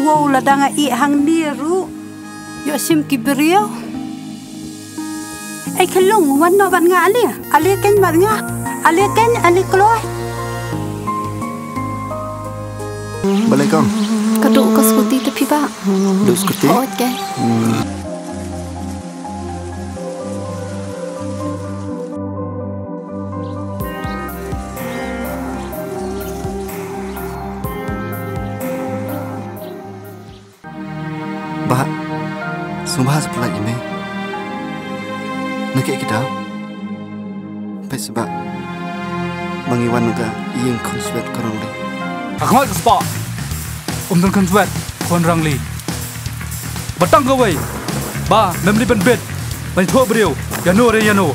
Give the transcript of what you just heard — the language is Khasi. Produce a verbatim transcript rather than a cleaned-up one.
Wow, lada nga ïeh hangne ruh, ïoh shim ki briew. Ei Khyllung, wan noh bad nga ale. Ale keiñ bad nga. Ale keiñ, ale kloi. Balei kong? Ka duh ka scooty te phi bah. Duh scooty? Hooid keiñ. Hmm. Bah, sngewbha sa pynlait ïa me. Na kaei ka daw? Peit seh bah, ba ngi wan na ka ïing khun swet khun rangli. Ka khmat ka spah. Um don khun swet khun rangli. Ba tang kawei ba mem lei ban bit ban ïathuh briew ïano re ïano.